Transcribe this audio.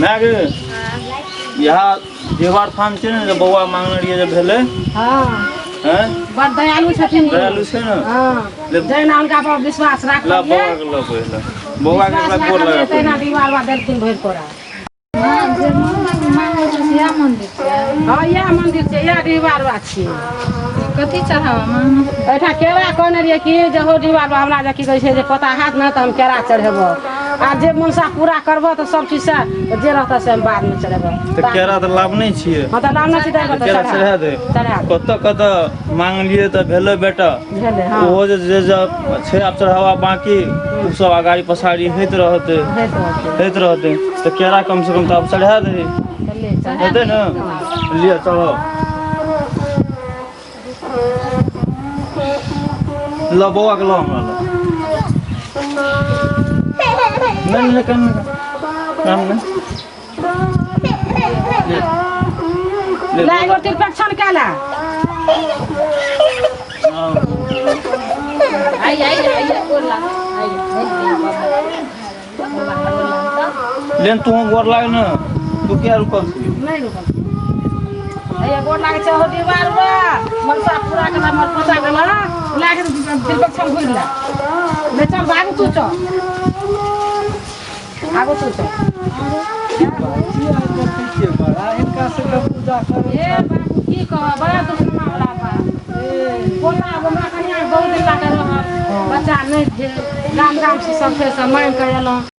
माय गे, इएह देवार थान छै ने जे बौआ मांगने रहियै जे भेलै। हँ। हैं? बड़ दयालु छथिन। दयालु छै ने। हँ। ले। जहिना हुनका पर विश्वास ला। राखलियै। बौआ के लऽ पहिले, बौआ के विश्वास एकरा गोर राखलियै लगा। तहिना डिहबार बाबा देलखिन भरि कोरा। मांगै छै इएह मन्दिर छै? हँ, इएह मन्दिर छै, इएह डिहबार बाबा छियै। कथी चढ़ावा मांगना? एहिठाम केरा कहने रहियै कि जे हौ डिहबार बाबा, हमरा जे की कहै छै जे पोता हैत ने तऽ हम केरा चढ़ेबो आ जे मनसा पूरा करबो तऽ सब चीज से जे रहतौ से हम बादमे चढ़ेबो। तऽ केरा तऽ लाबने छियै। हँ, तऽ लाबने छी तऽ केरा चढ़ा दे। चढ़ा दे। कतऽ कतऽ मांगलियै तऽ भेलै बेटा। भेलै, हँ। ओहो जे जे जे छै आब चढ़ावा बाँकी, ओ सब अगाड़ी पछाड़ी होइत रहतै। होइत रहतै। होइत रहतै तऽ केरा कम से कम तऽ आब चढ़ा दही। तऽ ले चढ़ा। हेतै ने? लिअ, चढ़ाउ। ल बौआ के, ल हमरा लग। नहि नहि, कान नहि, कान नहि। ले ले। ले, एगो तिरपक्षण कए ले। हाँ। आइए आइए आइए, गोर लाग, आइए बाबा, गोर लाग तऽ। लेन, तू गोर लाग ने, तू किया रुकल छी? नहि रुकल। हैया, गोर लागै छै। हो डिहबार बा, मनसा पूरा केला, हमर पोता गेला। लागे तिरपक्षण घुरि ले। ले चल, भागू तू, चल आगू तू चल। हिनका सबके पूजा करै। ए बाबू, की कहब, बड़ा दुश्मना वाला बात। पोता हमरा कनिया बहुत दिन लागे रहल, बच्चा नहि भेल। गाम गाम से सब फेर सब मांगि कऽ एलहुँ।